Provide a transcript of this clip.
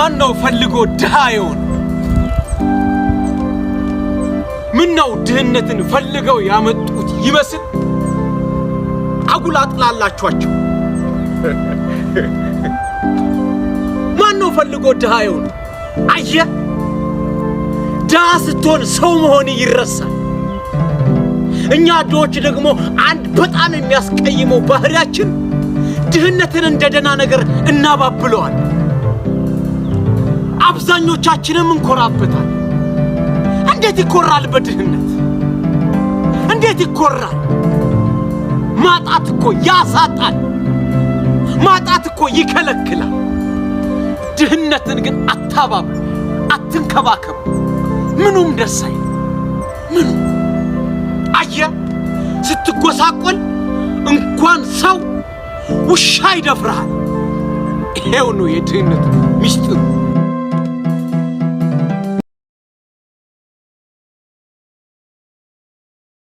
ማን ነው ፈልጎ ድሃ የሆነ? ምን ነው ድህነትን ፈልገው ያመጡት ይመስል አጉል አጥላላችኋቸው። ማን ነው ፈልጎ ድሃ የሆነ? አየህ፣ ድሃ ስትሆን ሰው መሆን ይረሳል። እኛ ድሆች ደግሞ አንድ በጣም የሚያስቀይመው ባህሪያችን ድህነትን እንደ ደህና ነገር እናባብለዋል። አብዛኞቻችንም እንኮራበታል። እንዴት ይኮራል በድህነት? እንዴት ይኮራል? ማጣት እኮ ያሳጣል። ማጣት እኮ ይከለክላል። ድህነትን ግን አታባብሉ፣ አትንከባከቡ። ምኑም ደስ አይልም። ምኑ አየህ፣ ስትጎሳቆል እንኳን ሰው ውሻ ይደፍርሃል። ይሄው ነው የድህነት ሚስጥሩ።